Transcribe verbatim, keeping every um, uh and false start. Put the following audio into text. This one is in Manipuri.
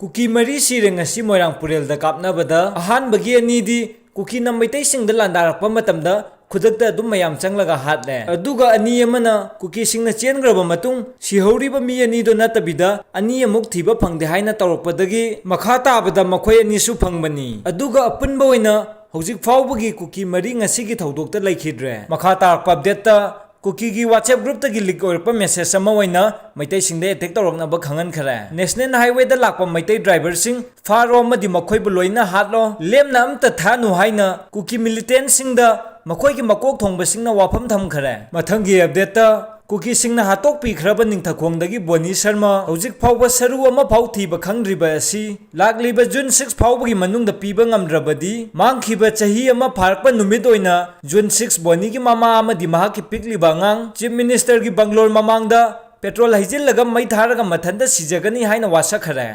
ꯀꯨꯀꯤ ꯃꯔꯤ ꯁꯤꯔꯦ ꯉꯁꯤ ꯃꯣꯏꯔꯥꯡ ꯄꯨꯔꯦꯜꯗ ꯀꯥꯞꯅꯕꯗ꯫ ꯑꯍꯥꯟꯕꯒꯤ ꯑꯅꯤꯗꯤ ꯀꯨꯀꯤꯅ ꯃꯩꯇꯩꯁꯤꯡꯗ ꯂꯥꯟꯗꯥꯔꯛꯄ ꯃꯇꯝꯗ ꯈꯨꯗꯛꯇ ꯑꯗꯨꯝ ꯃꯌꯥꯝ ꯆꯪꯂꯒ ꯍꯥꯠꯂꯦ꯫ ꯑꯗꯨꯒ ꯑꯅꯤ ꯑꯃꯅ ꯀꯨꯀꯤꯁꯤꯡꯅ ꯆꯦꯟꯈ꯭ꯔꯕ ꯃꯇꯨꯡ ꯁꯤꯍꯧꯔꯤꯕ ꯃꯤ ꯑꯅꯤꯗꯣ ꯅꯠꯇꯕꯤꯗ ꯑꯅꯤ ꯑꯃꯨꯛ ꯊꯤꯕ ꯐꯪꯗꯦ ꯍꯥꯏꯅ ꯇꯧꯔꯛꯄꯗꯒꯤ ꯃꯈꯥ ꯇꯥꯕꯗ ꯃꯈꯣꯏ ꯑꯅꯤꯁꯨ ꯐꯪꯕꯅꯤ꯫ ꯑꯗꯨꯒ ꯑꯄꯨꯟꯕ ꯑꯣꯏꯅ ꯍꯧꯖꯤꯛ ꯐꯥꯎꯕꯒꯤ ꯀꯨꯀꯤ ꯃꯔꯤ ꯉꯁꯤꯒꯤ ꯊꯧꯗꯣꯛꯇ ꯂꯩꯈꯤꯗ꯭ꯔꯦ꯫ ꯃꯈꯥ ꯇꯥꯔꯛꯄ ꯑꯞꯗꯦꯠꯇ ꯀꯨꯀꯤꯒꯤ WhatsApp groupꯇꯒꯤ leak ꯑꯣꯏꯔꯛꯄ message ꯑꯃ ꯑꯣꯏꯅ ꯃꯩꯇꯩꯁꯤꯡꯗ attack ꯇꯧꯔꯛꯅꯕ ꯈꯪꯍꯟꯈꯔꯦ꯫ National highwayꯗ ꯂꯥꯛꯄ ꯃꯩꯇꯩ driverꯁꯤꯡ ꯐꯥꯔꯣ ꯑꯃꯗꯤ ꯃꯈꯣꯏꯕꯨ ꯂꯣꯏꯅ ꯍꯥꯠꯂꯣ, ꯂꯦꯝꯅ ꯑꯝꯇ ꯊꯥꯅꯨ ꯍꯥꯏꯅ ꯀꯨꯀꯤ militantꯁꯤꯡꯗ ꯃꯈꯣꯏꯒꯤ ꯃꯀꯣꯛ ꯊꯣꯡꯕꯁꯤꯡꯅ ꯋꯥꯐꯝ ꯊꯝꯈꯔꯦ꯫ ꯃꯊꯪꯒꯤ updateꯇ ꯀꯨꯀꯤꯁꯤꯡꯅ ꯍꯥꯠꯇꯣꯛꯄꯤꯈ꯭ꯔꯕ ꯅꯤꯡꯊꯈꯣꯡꯗꯒꯤ ꯕꯣꯅꯤ ꯁꯔꯃ ꯍꯧꯖꯤꯛ ꯐꯥꯎꯕ ꯁꯔꯨ ꯑꯃ ꯐꯥꯎ ꯊꯤꯕ ꯈꯪꯗ꯭ꯔꯤꯕ ꯑꯁꯤ ꯂꯥꯛꯂꯤꯕ June six ꯐꯥꯎꯕꯒꯤ ꯃꯅꯨꯡꯗ ꯄꯤꯕ ꯉꯝꯗ꯭ꯔꯕꯗꯤ ꯃꯥꯡꯈꯤꯕ ꯆꯍꯤ ꯑꯃ ꯐꯥꯔꯛꯄ ꯅꯨꯃꯤꯠ ꯑꯣꯏꯅ June six ꯕꯣꯅꯤꯒꯤ ꯃꯃꯥ ꯑꯃꯗꯤ ꯃꯍꯥꯛꯀꯤ ꯄꯤꯛꯂꯤꯕ ꯑꯉꯥꯡ Chief Ministerꯒꯤ ꯕꯪꯒ꯭ꯂꯣꯔ ꯃꯃꯥꯡꯗ petrol ꯍꯩꯖꯤꯜꯂꯒ ꯃꯩ ꯊꯥꯔꯒ ꯃꯊꯟꯇ ꯁꯤꯖꯒꯅꯤ ꯍꯥꯏꯅ ꯋꯥꯁꯛꯈꯔꯦ꯫